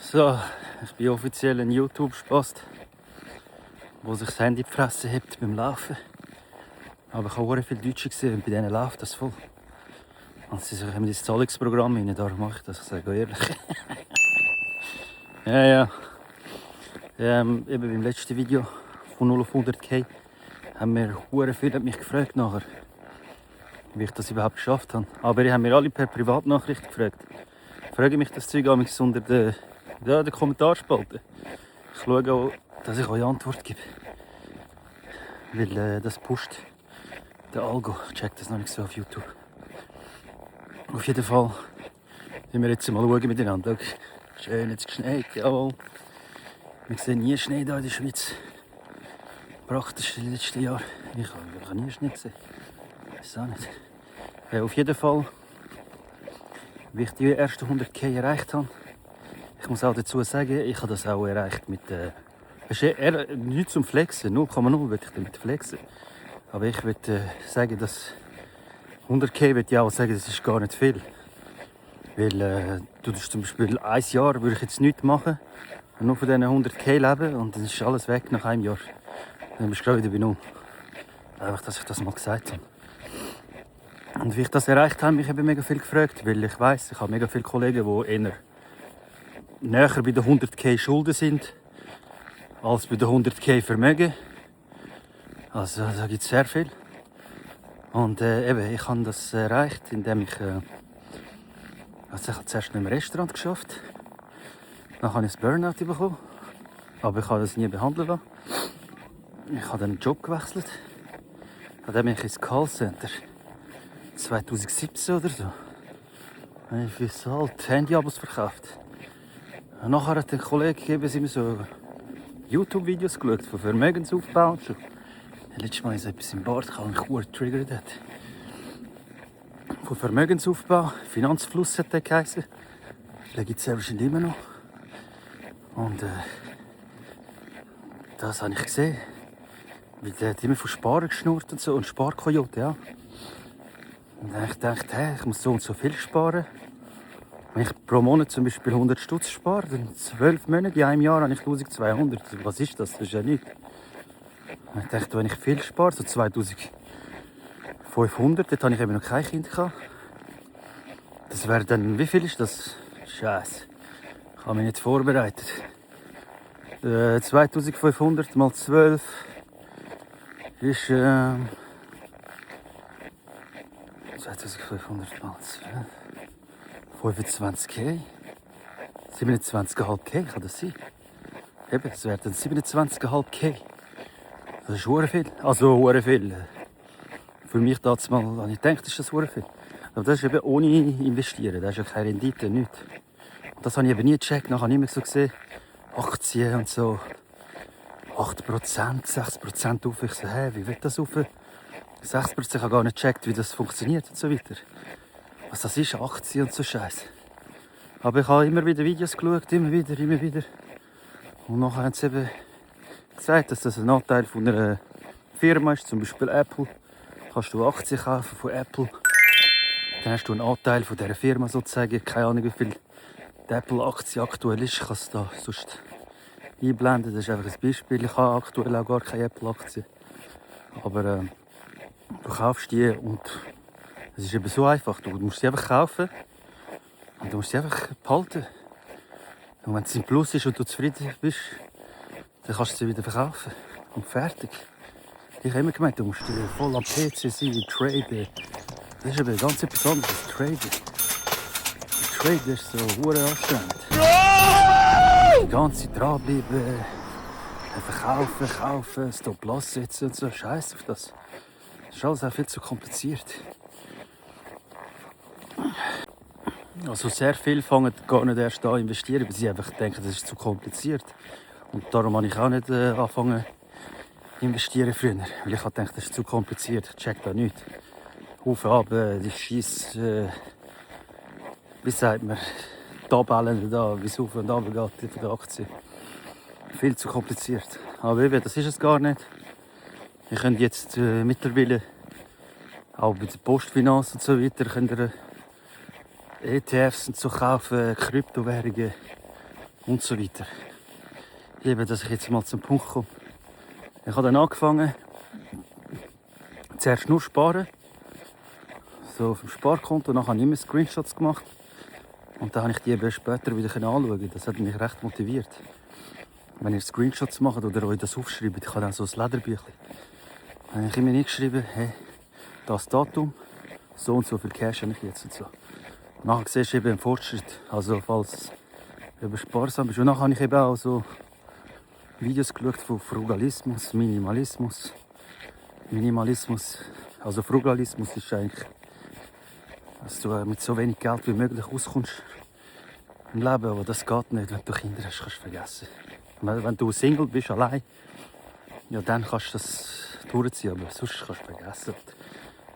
So, ich bin offiziell ein YouTube-Spast, der sich das Handy gefressen hat beim Laufen. Aber ich habe sehr viele Deutsche gesehen und bei denen läuft das voll. Und sie sind in das Zahlungsprogramm rein, darum mache ich das, ich sage ehrlich. ja. Eben beim letzten Video von 0 auf 100k haben mir sehr viele mich gefragt nachher, wie ich das überhaupt geschafft habe. Aber die haben mir alle per Privatnachricht gefragt. Ich frage mich das Zeug unter der Kommentarspalte. Ich schaue auch, dass ich euch Antwort gebe. Weil das pusht der Algo. Ich check das noch nicht so auf YouTube. Auf jeden Fall werden wir jetzt mal schauen miteinander. Schön, jetzt geschneit, jawohl. Wir sehen nie Schnee hier in der Schweiz. Praktisch in den letzten Jahren. Ich habe nie Schnee gesehen. Ich weiß auch nicht. Auf jeden Fall, wie ich die ersten 100k erreicht habe, ich muss auch dazu sagen, ich habe das auch erreicht mit nicht zum Flexen, 0,0 will ich damit flexen. Aber ich würde sagen, dass 100k würde ich auch sagen, das ist gar nicht viel. Weil du zum Beispiel ein Jahr würde ich jetzt nichts machen und nur von diesen 100k leben und dann ist alles weg nach einem Jahr. Dann bist du gerade wieder bei null. Einfach, dass ich das mal gesagt habe. Und wie ich das erreicht habe, mich eben mega viel gefragt, weil ich weiss, ich habe mega viele Kollegen, die eher näher bei den 100k Schulden sind, als bei den 100k Vermögen. Also da gibt es sehr viel. Und eben, ich habe das erreicht, indem ich also ich habe zuerst in einem Restaurant geschafft. Dann habe ich ein Burnout bekommen, aber ich habe das nie behandeln lassen. Ich habe dann einen Job gewechselt. Dann bin ich ins Callcenter. 2017 oder so. Habe ich für so Handy-Abos verkauft. Und nachher hat ein Kollege gegeben, sie mir so YouTube-Videos geschaut von Vermögensaufbau und so. Letztes Mal ist etwas im Bart, das mich sehr getriggert hat. Von Vermögensaufbau, Finanzfluss hat der geheißen. Den gibt es ja wahrscheinlich immer noch. Und das habe ich gesehen. Weil der hat immer von Sparen geschnurrt und so und Sparkojote, ja. Und dann habe ich gedacht, hey, ich muss so und so viel sparen. Wenn ich pro Monat zum Beispiel 100 Stutz spare, dann 12 Monate in einem Jahr habe ich 1200. Was ist das? Das ist ja nichts. Und ich dachte, wenn ich viel spare, so 2500, dort habe ich eben noch kein Kind gehabt. Das wäre dann, wie viel ist das? Scheiße. Ich habe mich nicht vorbereitet. 2500 mal 12 ist 2500 mal 12. 25k. 27,5k, kann das sein? Eben, das wäre dann 27,5k. Das ist sehr viel. Also sehr viel. Für mich damals habe ich gedacht, ist das sehr viel. Aber das ist eben ohne investieren. Das ist ja keine Rendite, nichts. Und das habe ich eben nie gecheckt. Nachher habe ich immer so gesehen, Aktien und so 8%, 6% auf. Ich so, hä, wie wird das auf? 6%, ich habe gar nicht gecheckt, wie das funktioniert und so weiter. Was das ist, Aktien und so Scheiße. Aber ich habe immer wieder Videos geschaut, immer wieder. Und nachher haben sie eben gesagt, dass das ein Anteil von einer Firma ist, zum Beispiel Apple. Kannst du Aktien kaufen von Apple. Dann hast du einen Anteil von dieser Firma sozusagen. Keine Ahnung, wie viel die Apple-Aktie aktuell ist. Ich kann es da sonst einblenden. Das ist einfach ein Beispiel. Ich habe aktuell auch gar keine Apple-Aktie. Aber du kaufst die und es ist eben so einfach. Du musst sie einfach kaufen und du musst sie einfach behalten. Und wenn es im Plus ist und du zufrieden bist, dann kannst du sie wieder verkaufen. Und fertig. Ich habe immer gemeint, du musst voll am PC sein, traden. Das ist eben ganz etwas anderes, traden. Traden ist so hure anstrengend. Die ganze Zeit dranbleiben, kaufen, Stop-Loss setzen und so. Scheiß auf das. Das ist alles auch viel zu kompliziert. Also sehr viele fangen gar nicht erst an investieren, weil sie einfach denken, das ist zu kompliziert. Und darum habe ich auch nicht angefangen investieren früher. Weil ich dachte, das ist zu kompliziert, ich check da nichts. Auf, ab, die Scheiss, wie sagt man, Tabellen da, wie es auf und ab geht von der Aktie. Viel zu kompliziert. Aber eben, das ist es gar nicht. Ihr könnt jetzt mittlerweile auch bei der Postfinanz und so weiter könnt ihr ETFs und so kaufen, Kryptowährungen. und so weiter. Eben, dass ich jetzt mal zum Punkt komme. Ich habe dann angefangen, zuerst nur sparen, so auf dem Sparkonto, dann habe ich immer Screenshots gemacht und dann habe ich die eben später wieder anschauen. Das hat mich recht motiviert. Wenn ihr Screenshots macht oder euch das aufschreibt, ich habe auch so ein Lederbüchlein. Dann habe ich immer nicht geschrieben, hey, das Datum, so und so viel Cash habe ich jetzt und so. Und nachher siehst du eben den Fortschritt, also falls du eben sparsam bist. Und nachher habe ich eben auch so Videos geschaut von Frugalismus, Minimalismus. Minimalismus, also Frugalismus ist eigentlich, dass du mit so wenig Geld wie möglich auskommst im Leben, aber das geht nicht, wenn du Kinder hast, kannst du vergessen. Wenn du Single bist, allein, ja, dann kannst du das durchziehen, aber sonst kannst du vergessen.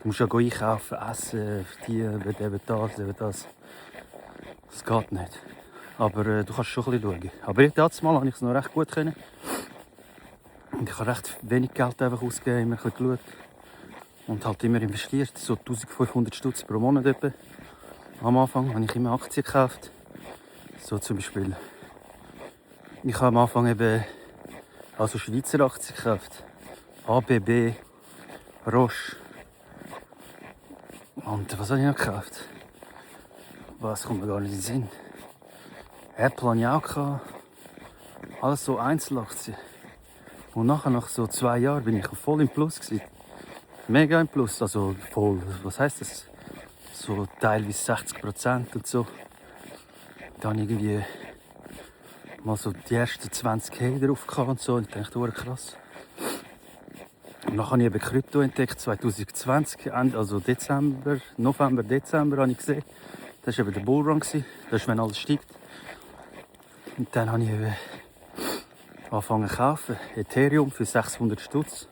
Du musst ja einkaufen, essen, die, eben das. Das geht nicht. Aber du kannst schon ein bisschen schauen. Aber letztes Mal habe ich es noch recht gut können. Und ich habe recht wenig Geld einfach ausgegeben, immer ein bisschen geschaut. Und halt immer investiert, so 1500 Stutz pro Monat etwa. Am Anfang habe ich immer Aktien gekauft. So zum Beispiel, ich habe am Anfang eben also Schweizer Aktien gekauft. ABB, Roche. Und was habe ich noch gekauft? Was kommt mir gar nicht in den Sinn? Apple hatte ich auch gehabt. Alles so Einzelaktien. Und nachher, nach so 2 Jahren, bin ich voll im Plus gewesen. Mega im Plus, also voll, was heisst das? So teilweise 60% und so. Dann irgendwie mal so die ersten 20.000 drauf gehabt und so. Und ich dachte, oh, krass. Und dann habe ich eben Krypto entdeckt, 2020, also November, Dezember habe ich gesehen. Das war eben der Bullrun. Das ist, wenn alles steigt. Und dann habe ich eben angefangen zu kaufen. Ethereum für 600 Stutz.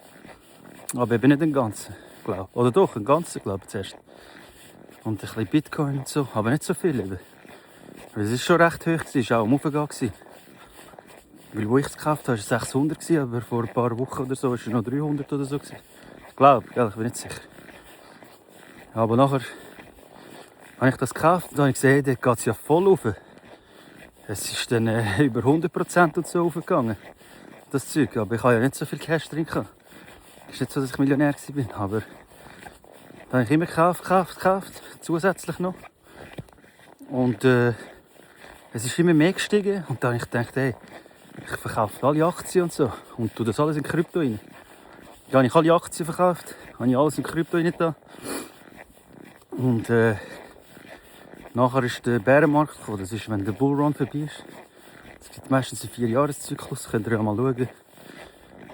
Aber eben nicht den ganzen, glaube ich. Oder doch, den ganzen, glaube ich, zuerst. Und ein bisschen Bitcoin und so, aber nicht so viel eben. Weil es ist schon recht hoch, es war auch am Aufgehen. Weil wo ich es gekauft habe, war es 600, aber vor ein paar Wochen oder so war es noch 300 oder so. Ich glaube, ich bin nicht sicher. Aber nachher habe ich das gekauft und habe gesehen, dort geht es ja voll rauf. Es ist dann über 100% und so aufgegangen, das Zeug. Aber ich habe ja nicht so viel Cash drin gehabt. Es ist nicht so, dass ich Millionär war, aber da habe ich immer gekauft, zusätzlich noch. Und es ist immer mehr gestiegen und dann habe ich gedacht, hey, ich verkaufe alle Aktien und so und tue das alles in Krypto rein. Dann habe ich alle Aktien verkauft, habe ich alles in Krypto rein da. Und nachher ist der Bärenmarkt gekommen, das ist, wenn der Bullrun vorbei ist. Es gibt meistens einen 4-Jahres-Zyklus, könnt ihr ja mal schauen.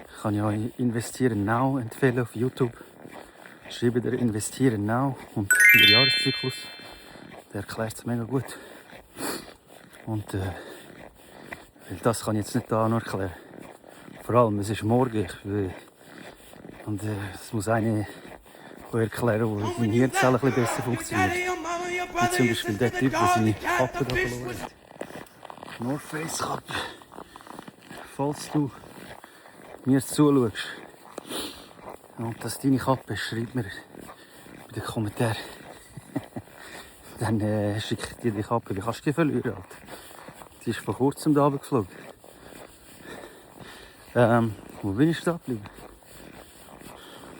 Ich kann ja Investieren Now empfehlen auf YouTube. Schreibe dir Investieren Now und 4-Jahres-Zyklus. Der erklärt es mega gut. Und weil das kann ich jetzt nicht da noch erklären. Vor allem, es ist morgen. Und es muss eine erklären, wo deine Hirnzellen ein bisschen besser funktioniert. Wie zum Beispiel der Typ, der seine Kappe da verloren hat. North Face Kappe. Falls du mir zuschaust und das deine Kappe ist, schreib mir in den Kommentaren. Dann schicke ich dir die Kappe. Wie kannst du die verlieren? Alter? Die ist vor kurzem da geflogen. Wo bin ich stehen geblieben?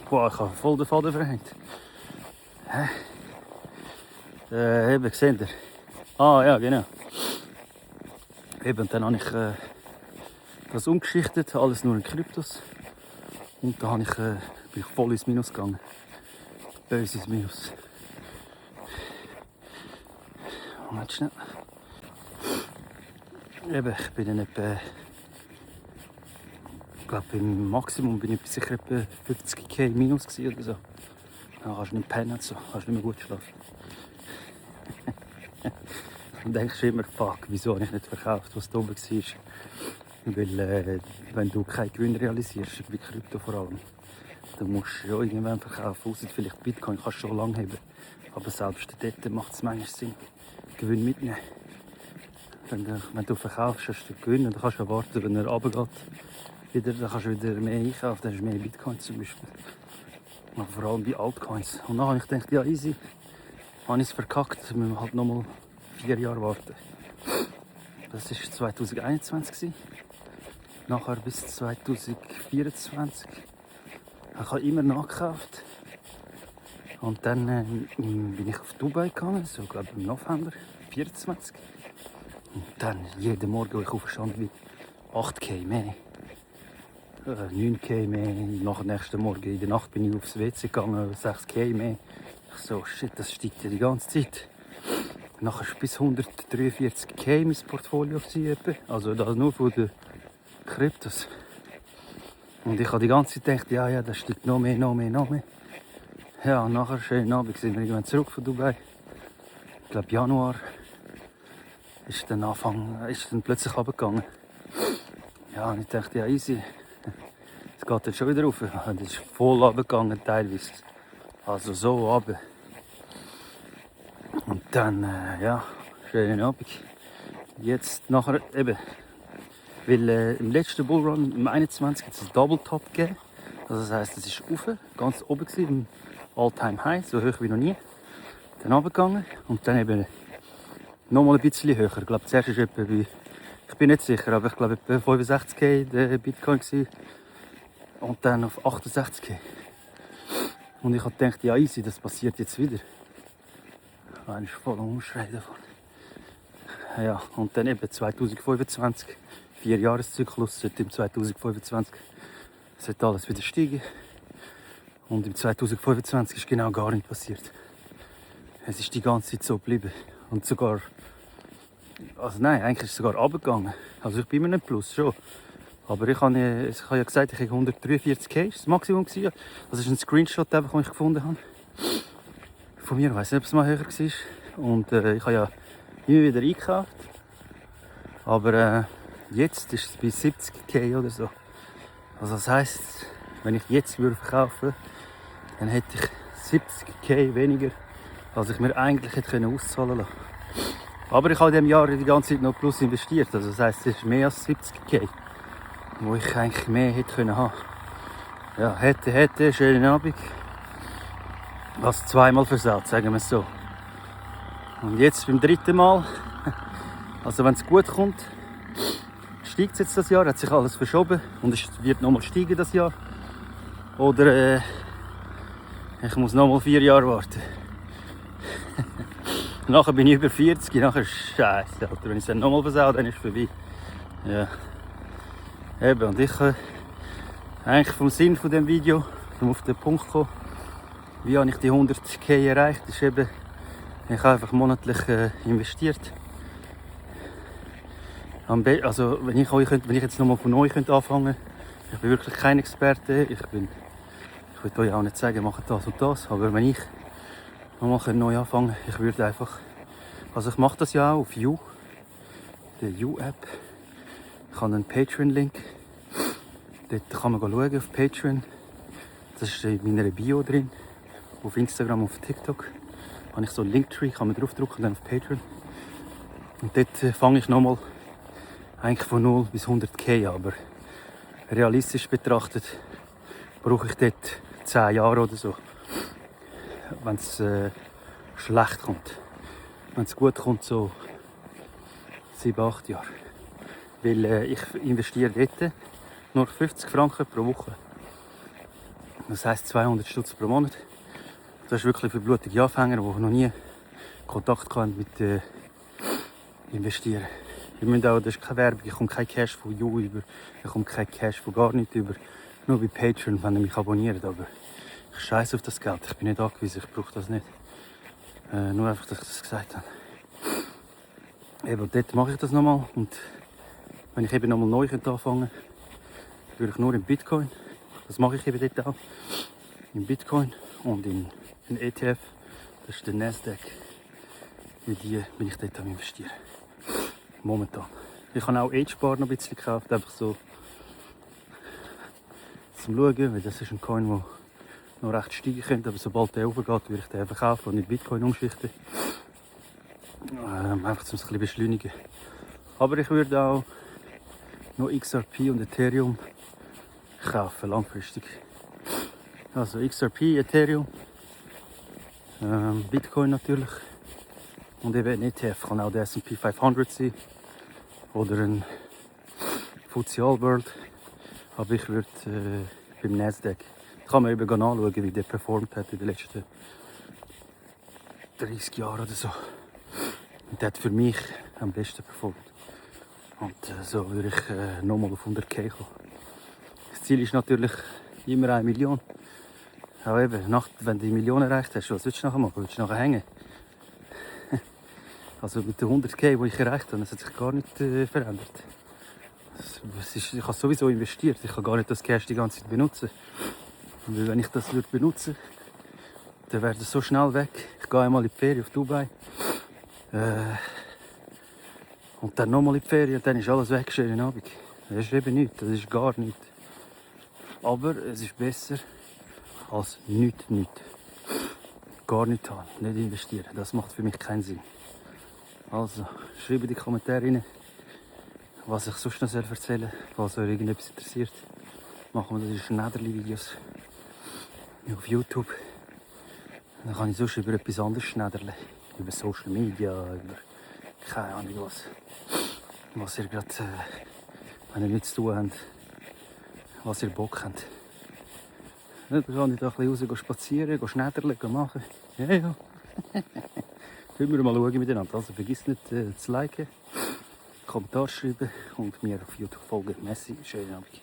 Boah, ich habe voll den Faden verhängt. Eben, seht ihr? Ah, ja, genau. Eben, dann habe ich das umgeschichtet, alles nur in Kryptos. Und da bin ich voll ins Minus gegangen. Böses Minus. Moment schnell. Eben, ich bin dann etwa, ich glaube im Maximum bin ich sicher etwa 50.000 minus oder so. Dann kannst du nicht pennen, so. Kannst nicht mehr gut schlafen. Dann denkst du immer, fuck, wieso habe ich nicht verkauft, was da oben war. Weil wenn du keinen Gewinn realisierst, bei Krypto vor allem, dann musst du ja irgendwann verkaufen. Ausser vielleicht Bitcoin kannst du schon lange haben. Aber selbst dort macht es manchmal Sinn, Gewinn mitnehmen. Wenn du verkaufst, hast du den Gewinn. Dann kannst du warten, wenn er runtergeht. Dann kannst du wieder mehr einkaufen, dann hast du mehr Bitcoin zum Beispiel. Aber vor allem bei Altcoins. Und dann habe ich gedacht, ja easy, habe ich es verkackt, müssen wir halt nochmal 4 Jahre warten. Das war 2021. Nachher bis 2024. Ich habe immer nachgekauft. Und dann bin ich auf Dubai gegangen, so glaube ich im November 24. Und dann jeden Morgen, wo ich aufgestanden bin, 8K mehr. 9K mehr. Nach dem nächsten Morgen in der Nacht bin ich aufs WC gegangen, 6K mehr. Ich so, shit, das steigt ja die ganze Zeit. Nachher war bis 143K mein Portfolio. Also das nur von den Kryptos. Und ich habe die ganze Zeit gedacht, ja, das steigt noch mehr, noch mehr, noch mehr. Ja, und nachher, schönen Abend, sind wir irgendwann zurück von Dubai. Ich glaube Januar ist dann plötzlich runtergegangen. Ja, und ich dachte, ja easy. Es geht jetzt schon wieder rauf. Und es ist voll runtergegangen teilweise. Also so runter. Und dann, ja, schönen Abend. Jetzt nachher eben, weil im letzten Bullrun, im 21, hat es einen Double Top gegeben. Also das heisst, es ist rauf, ganz oben gewesen, im All-Time High, so hoch wie noch nie. Dann runtergegangen und dann eben nochmal ein bisschen höher. Ich glaube, zuerst ist etwa bei, ich bin nicht sicher, aber ich glaube etwa 65k der Bitcoin gewesen. Und dann auf 68k. Und ich habe gedacht, ja easy, das passiert jetzt wieder. Einer ist voll am Umschreien davon. Ja, und dann eben 2025, 4-Jahres-Zyklus, seit im 2025 sollte alles wieder steigen. Und im 2025 ist genau gar nichts passiert. Es ist die ganze Zeit so geblieben. Und sogar, also nein, eigentlich ist es sogar runtergegangen. Also ich bin immer nicht plus, schon. Aber ich habe ja gesagt, ich habe 143k, das Maximum gewesen. Das ist ein Screenshot, den ich gefunden habe. Von mir, ich weiß nicht, ob es mal höher war. Und ich habe ja immer wieder eingekauft. Aber jetzt ist es bei 70k oder so. Also das heisst, wenn ich jetzt würde verkaufen, dann hätte ich 70k weniger, als ich mir eigentlich hätte auszahlen lassen. Aber ich habe in diesem Jahr die ganze Zeit noch plus investiert. Also das heisst, es ist mehr als 70k, wo ich eigentlich mehr hätte können haben. Ja, hätte, schönen Abend. Was zweimal versaut, sagen wir es so. Und jetzt beim dritten Mal, also wenn es gut kommt, steigt es jetzt das Jahr, hat sich alles verschoben und es wird nochmal steigen das Jahr. Oder ich muss nochmal 4 Jahre warten. Nachher bin ich über 40, nachher ist scheiße, Alter. Wenn ich es dann nochmal versau, dann ist es vorbei. Ja. Eben, und ich eigentlich vom Sinn von dem Video, um auf den Punkt zu kommen, wie habe ich die 100k erreicht, ist eben, ich habe einfach monatlich investiert. Also wenn ich jetzt nochmal von neu anfangen könnte, ich bin wirklich kein Experte, ich würde euch auch nicht sagen, macht das und das, aber wenn ich nochmal neu anfangen könnte, ich würde einfach, also ich mache das ja auch auf You, der You-App. Ich habe einen Patreon-Link, dort kann man schauen auf Patreon, das ist in meiner Bio drin, auf Instagram, auf TikTok. Habe ich so einen Linktree, kann man draufdrücken und dann auf Patreon. Und dort fange ich nochmal eigentlich von 0 bis 100k, aber realistisch betrachtet brauche ich dort 10 Jahre oder so, wenn es schlecht kommt. Wenn es gut kommt, so 7-8 Jahre. Weil ich investiere dort nur 50 Franken pro Woche. Das heisst 200 Stutz pro Monat. Das ist wirklich für blutige Anfänger, die noch nie Kontakt hatten mit Investieren. Ich müsst auch, das ist keine Werbung, ich komme kein Cash von You über, ich komme kein Cash von gar nichts über. Nur bei Patreon, wenn ihr mich abonniert. Aber ich scheiße auf das Geld, ich bin nicht angewiesen, ich brauche das nicht. Nur einfach, dass ich das gesagt habe. Eben, dort mache ich das nochmal. Und wenn ich eben nochmal neu anfangen könnte, würde ich nur in Bitcoin. Das mache ich eben dort auch. In Bitcoin und in ETF. Das ist der Nasdaq. In die bin ich dort am investieren. Momentan. Ich habe auch H-Bar noch ein bisschen gekauft, einfach so zum Schauen, weil das ist ein Coin, der noch recht steigen könnte, aber sobald der hochgeht, würde ich den verkaufen und in Bitcoin umschichten. Einfach um es ein bisschen beschleunigen. Aber ich würde auch noch XRP und Ethereum kaufen, langfristig. Also XRP, Ethereum, Bitcoin natürlich und eben ein ETF, kann auch der S&P 500 sein oder ein FTSE All World. Aber ich würde beim Nasdaq, da kann man eben anschauen, wie der performt hat in den letzten 30 Jahren oder so. Und der hat für mich am besten performt. Und so würde ich nochmal auf 100.000 kommen. Das Ziel ist natürlich immer 1 Million. Aber eben, wenn du die Million erreicht hast, was willst du nachher machen? Willst du nachher hängen? Also mit den 100.000, die ich erreicht habe, das hat sich gar nicht verändert. Ich habe sowieso investiert. Ich kann gar nicht das Cash die ganze Zeit benutzen. Weil wenn ich das benutzen würde, dann wäre das so schnell weg. Ich gehe einmal in die Ferien auf Dubai. Und dann nochmal in die Ferien und dann ist alles weg, schönen Abend. Das ist eben nichts, das ist gar nichts. Aber es ist besser als nichts. Gar nichts haben, nicht investieren. Das macht für mich keinen Sinn. Also, schreibt in die Kommentare rein, was ich sonst noch erzählen soll, falls euch irgendetwas interessiert. Machen wir das in Schneiderli-Videos auf YouTube. Dann kann ich sonst über etwas anderes schneiderle. Über Social Media, über keine Ahnung was ihr gerade, wenn ihr nichts zu tun habt, was ihr Bock habt. Ja, dann kann ich da ein bisschen raus spazieren, schneiderle, machen. Ja. Können wir mal schauen miteinander. Also vergiss nicht zu liken, Kommentar schreiben und mir auf YouTube folgen. Merci, schönen Abend.